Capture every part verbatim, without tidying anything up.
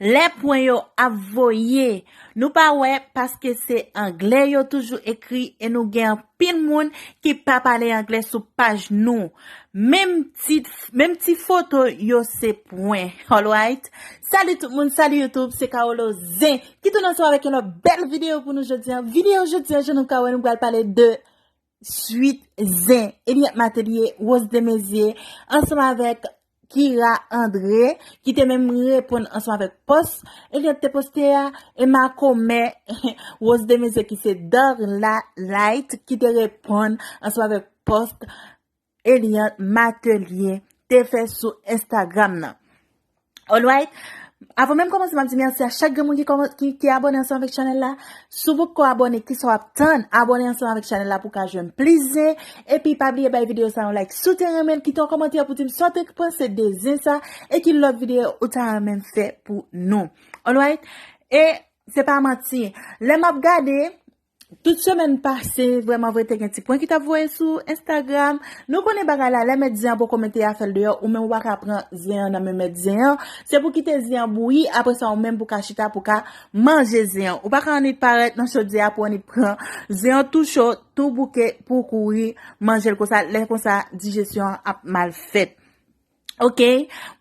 Lè pwen yo ap voye, nou pa wè, paske se anglè yo toujou ekri e nou gen anpil moun ki pa pale anglè sou paj nou. Menm ti, menm ti foto yo se pwen. Alright? Salut tout moun, salut YouTube, se Carolo Zen ki tounen ansanm avèk yon lòt bèl videyo pou nou jodi a. Videyo jodi a, jan nou ka wè, nou pral pale de Suit Zen, Eliante Matelier, Rose Desmaizières, ansanm avèk Kira André, ki te menm reponn ansanm avèk pòs Eliante te poste a, e makomè Rose Desmaizières ki se Darla Light, ki te reponn ansanm avèk pòs Eliante Matelier te fè sou Instagram nan. Alright? Avan menm kòmanse, m ap di mèsi a chak grenn moun ki, kòman- ki, ki abòne ansanm avèk chanèl la. Si w poko abòne, kisa w ap tann? Abòne ansanm avèk chanèl la pou w ka jwenn plis zen. Epi pa bliye bay videyo sa yon like. Si w te renmen l, kite yon kòmantè pou di m sa w te panse de zen sa e ki lòt videyo ou ta renmen m fè pou nou. Alright? E se pa manti. Lè m ap gade, tout semèn pase, vrèman vre, te gen ti pwen ki t ap voye sou Instagram. Nou konnen bagay la, lè mèt zen an poko mete afè l deyò, ou menm ou pa ka pran zen an nan men mèt zen an. Se pou kite zen an bouyi, apre sa ou menm pou ka chita, pou ka manje zen an. Ou pa ka annik parèt nan chodyè a pou annik pran zen an tou cho, tou bouke pou w kouri manje l konsa. Lè konsa, dijesyon an ap mal fèt. Ok,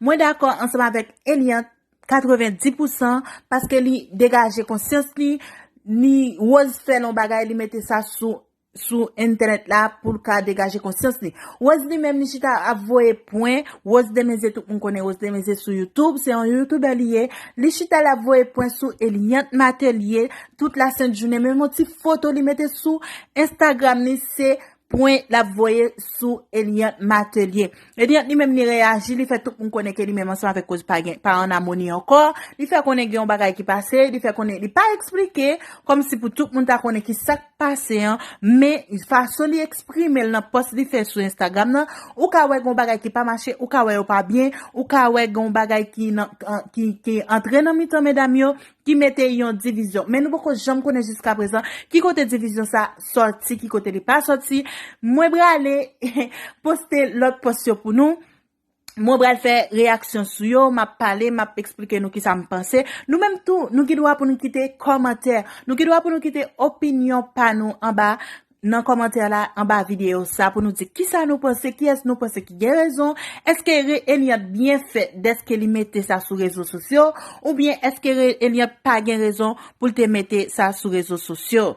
mwen dakò ansanm avèk Eliante katrevendi pousan paske li degaje konsyans li, ni Rose fè l yon bagay, li mete sa sou, sou entènèt la pou l ka degaje konsyans li. Rose li menm li chita ap voye pwen, Rose Desmaizières, tout moun konnen Rose Desmaizières sou YouTube, se yon youtubè li ye, li chita l ap voye pwen sou Eliante Matelier tout la sent jounen, menm yon ti foto li mete sou Instagram li, se pwen l ap voye sou Eliante Matelier. Eliante li menm li reyaji, li fè tout moun konnen ke li menm ansanm avèk Rose pa gen, pa an amoni ankò. Li fè konnen gen yon bagay ki pase, li fè konnen li pa eksplike, kòmsi pou tout moun ta konnen ki sa k pase an, men fason li eksprime l nan pòs li fè sou Instagram nan, ou ka wè gen yon bagay ki pa mache, ou ka wè yo pa byen, ou ka wè gen yon bagay ki nan, ki, ki antre nan mitan medam yo, ki mete yon divizyon. Men nou poko janm konnen jiskaprezan ki kote divizyon sa sòti, ki kote li pa sòti. Mwen prale poste lòt pòs yo pou nou. Mwen pral fè reyaksyon sou yo, m ap pale, m ap eksplike nou kisa m panse. Nou menm tou, nou gen dwa pou nou kite kòmantè. Nou gen dwa pou nou kite opinyon pa nou anba nan kòmantè la anba videyo sa pou nou di kisa nou panse, kiyès nou panse ki gen rezon, èske re- Eliante byen fè dèske li mete sa sou rezo sosyo, oubyen èske re- Eliante pa gen rezon pou l te mete sa sou rezo sosyo?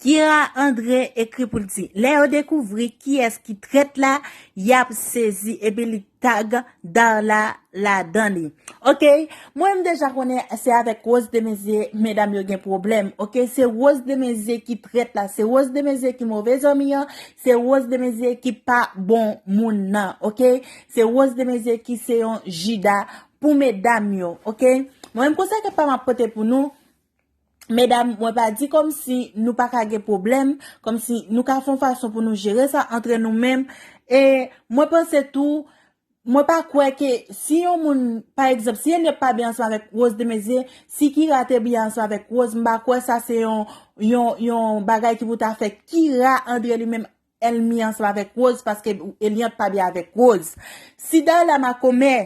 Kira André ekri pou l di, lè yo dekouvri kiyès ki trèt la, y ap sezi epi li tag Darla ladan li. Ok, mwen m deja konnen se avèk Rose Desmaizières medam yo gen pwoblèm. Ok, se Rose Desmaizières ki trèt la, se Rose Desmaizières ki move zanmi an, se Rose Desmaizières ki pa bon moun nan. Ok, se Rose Desmaizières ki se yon jida pou medam yo. Ok, mwen m konsèy ke pa m ap pote pou nou. Medam, mwen pa di kòmsi nou pa ka gen pwoblèm, kòmsi nou ka fè yon fason pou nou jere sa antre nou menm. E mwen panse tou, mwen pa kwè ke si yon moun, pa egzanp, si Eliante pa byen ansanm avèk Rose Desmaizières, si Kira te byen ansanm avèk Rose, m pa kwè sa se yon, yon, yon bagay ki pou ta fè Kira André li menm ènmi ansanm avèk Rose, paske Eliante pa byen avèk Rose. Si Darla makomè,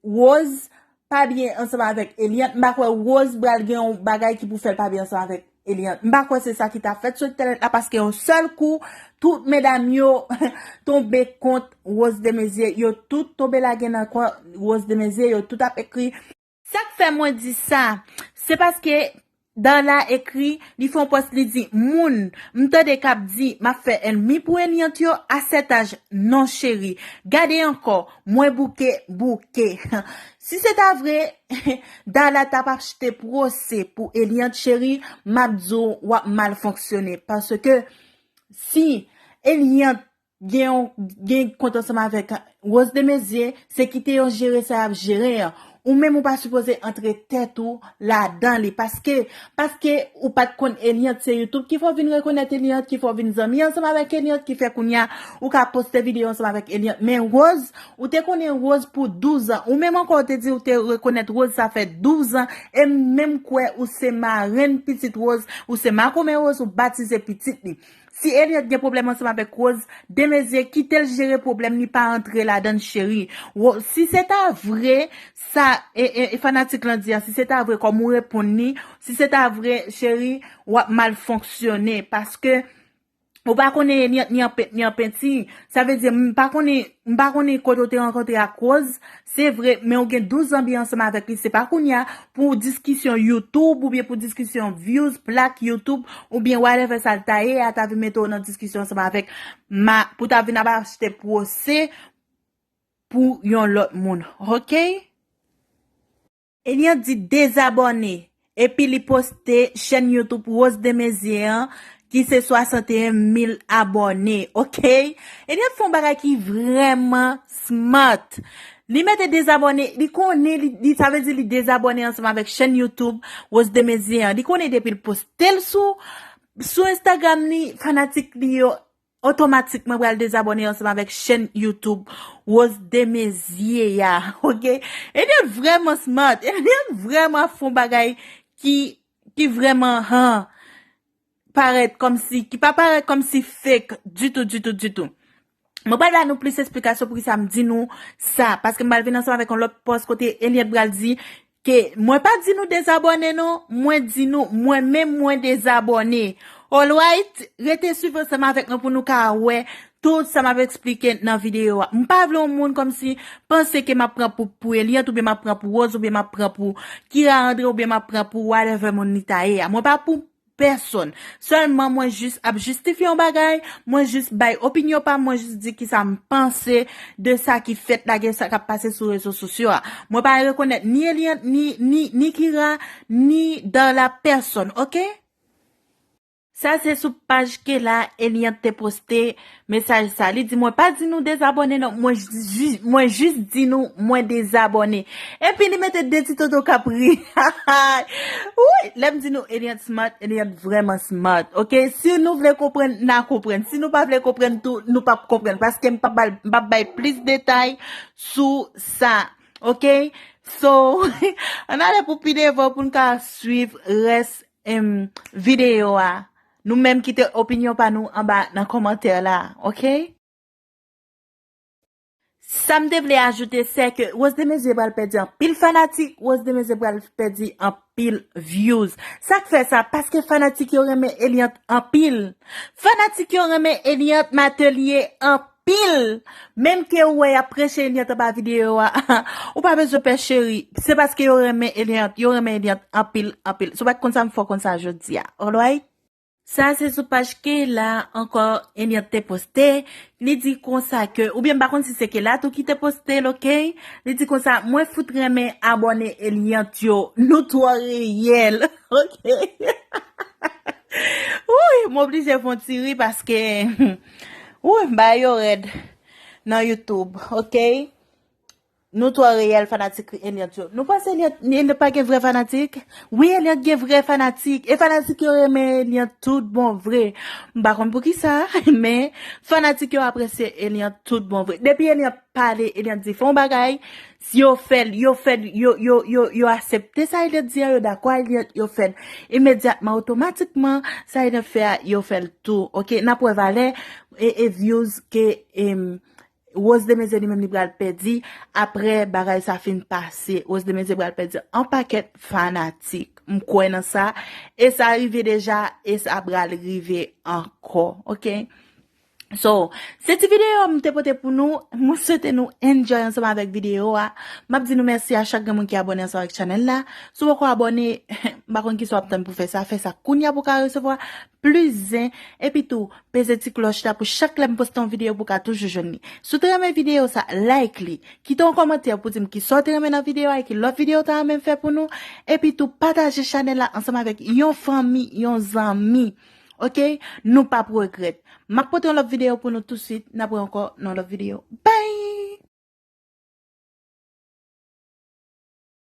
Rose pa byen ansanm avèk Eliante, m pa kwè Rose pral gen yon bagay ki pou fè l pa byen ansanm avèk Eliante. M pa kwè se sa ki ta fèt sou entènèt la, paske yon sèl kou, tout medam yo tonbe kont Rose Desmaizières, yo tout tonbe lage nan kò Rose Desmaizières, yo tout ap ekri. Sa k fè mwen di sa, se paske Darla ekri, li fè yon pòs, li di, moun, m tande k ap di, m ap fè ènmi pou Eliante yo, à cet âge, non cheri. Gade ankò, mwen bouke, bouke. Si se ta vre, Darla t ap achte pwosè pou Eliante cheri, m ap di w, w ap mal fonksyone. Paske si Eliante gen yon, gen kont ansanm avèk Rose Desmaizières, se kite yo jere sa y ap jere an. Ou menm ou pa sipoze antre tèt ou ladan li. Paske, paske ou pa t konn Eliante, se YouTube ki fè w vin rekonèt Eliante, ki fè w vin zanmi ansanm avèk Eliante, ki fè kounye a ou ka poste videyo ansanm avèk Eliante. Men Rose, ou te konnen Rose pou douz an. Ou menm ankò ou te di ou te rekonèt Rose sa fè douz an. E m menm kwè ou se marenn pitit Rose, ou se makomè Rose, ou batize pitit li. Si Eliante gen pwoblèm ansanm avèk Rose Desmaizières, kite l jere pwoblèm li, pa antre ladan l, cheri. Wo-, si se ta vre, sa, e, e, e fanatik lan di a, si se ta vre, kòm ou reponn li, si se ta vre, cheri, w ap mal fonksyone, paske ou pa konnen Eliante ni an pen-, ni an penti. Sa vle di, m pa konnen, m pa konnen kote w te rankontre ak Rose, se vre, men ou gen douz an byen ansanm avèk li, se pa kounye a, pou diskisyon YouTube, oubyen pou diskisyon views, plak YouTube, oubyen whatever sa l ta ye a, ta vin mete w nan diskisyon ansanm avèk ma-, pou ta vin ap achte pwosè pou yon lòt moun. Oke? Eliante di dezabòne, epi li poste chèn YouTube Rose Desmaizières an, ki se swasanteyen mil abòne, oke? Eliante fè yon bagay ki vrèman smart. Li mete dezabòne, li konnen, li, li, sa vle di li dezabòne ansanm avèk chèn YouTube Rose Desmaizières an. Li konnen depi l poste l sou, sou Instagram li, fanatik li yo otomatikman pral dezabòne ansanm avèk chèn YouTube Rose Desmaizières a, oke? Eliante vrèman smart, Eliante vrèman ap fè yon bagay ki, ki vrèman, han, parèt kòmsi, ki pa parèt kòmsi fake ditou, ditou, ditou. Mwen pral ba nou plis esplikasyon poukisa m di nou sa, paske m pral vin ansanm avèk yon lòt pòs kote Eliante pral di ke mwen pa di nou dezabòne non, mwen di nou, mwen menm mwen dezabòne. Alright, rete swiv ansanm avèk mwen pou nou ka wè tout sa m ap eksplike nan videyo a. M pa vle yon moun kòmsi panse ke m ap pran pou, pou Eliante, oubyen m ap pran pou Rose, oubyen m ap pran pou Kira André, oubyen m ap pran pou whatever moun li ta ye a. Mwen pa pou pèsonn. Sèlman mwen jis ap jistifye yon bagay, mwen jis bay opinyon pa m, mwen jis di kisa m panse de sa ki fèt la, gen sa k ap pase sou rezo sosyo a. Mwen pa rekonèt ni Eliante, ni, ni, ni Kira, ni Darla, pèsonn, oke? Sa se sou paj Kela Eliante te poste mesaj sa. Li di, "Mwen pa di nou dezabòne non, mwen ji-, mwen jis di nou mwen dezabòne." Epi li mete de ti toto k ap ri. Wi, lè m di nou Eliante smart, Eliante vrèman smart. Oke, si nou vle konprann, n a konprann. Si nou pa vle konprann tou, nou p ap konprann. Paske m p ap bay, m p ap bay plis detay sou sa. Oke? So, ann ale pou pi devan pou n ka swiv rès, em, videyo a. Nou menm kite opinyon pa nou anba nan kòmantè la, oke? Sa m te vle ajoute, se ke Rose Desmaizières pral pèdi anpil fanatik, Rose Desmaizières pral pèdi anpil views. Sa k fè sa? Paske fanatik yo renmen Eliante anpil. Fanatik yo renmen Eliante Matelier anpil. Menm ke ou wè y ap preche Eliante anba videyo a, ou pa bezwen pè cheri. Se paske yo renmen Eliante, yo renmen Eliante anpil, anpil. Si w pa t konn sa, m fè w konn sa jodi a. Alright? Sa se sou paj Kela ankò, Eliante te poste. Li di konsa ke, oubyen m pa konn si se Kela tou ki te poste l, oke? Li di konsa, "Mwen fout renmen abòne Eliante yo. Nou twò reyèl." Oke? Wi, m oblije fè yon ti ri paske, wi, bagay yo rèd nan YouTube, oke? Nou twò reyèl fanatik Eliante yo. Nou panse Eliante, Eliante pa gen vrè fanatik? Wi, Eliante gen vrè fanatik. E fanatik yo renmen Eliante tout bon vre. M pa konn poukisa, men fanatik yo apresye Eliante tout bon vre. Depi Eliante pale, Eliante di fè yon bagay, si yo fè l, yo fè l, yo, yo, yo, yo aksepte sa Eliante di a, yo dakò a Eliante, yo fè l. Imedyatman, otomatikman, sa Eliante fè a, yo fè l tou. Oke, n ap wè valè e, e views ke, em, Rose Desmaizières li menm li pral pèdi apre bagay sa fin pase. Rose Desmaizières pral pèdi an pakèt fanatik. M kwè nan sa. E sa rive deja, e sa pral rive ankò. Oke? So, se ti videyo m te pote pou nou. Mwen swete nou enjoy ansanm avèk videyo a. M ap di nou mèsi a chak grenn moun ki abòne ansanm avèk chanèl la. Si w poko abòne, m pa konn kisa w ap tann pou fè sa. Fè sa kounye a pou w ka resevwa plis zen. Epi tou, peze ti klòch la pou chak lè m poste yon videyo pou w ka toujou jwenn li. Si w te renmen videyo sa, like li. Kite yon kòmantè pou di m kisa w te renmen nan videyo a e ki lòt videyo w ta renmen m fè pou nou. Epi tou, pataje chanèl la ansanm avèk yon fanmi, yon zanmi. Oke? Nou p ap regrèt. M ap pote yon lòt videyo pou nou tousuit. N ap wè ankò nan yon lòt videyo. Bye!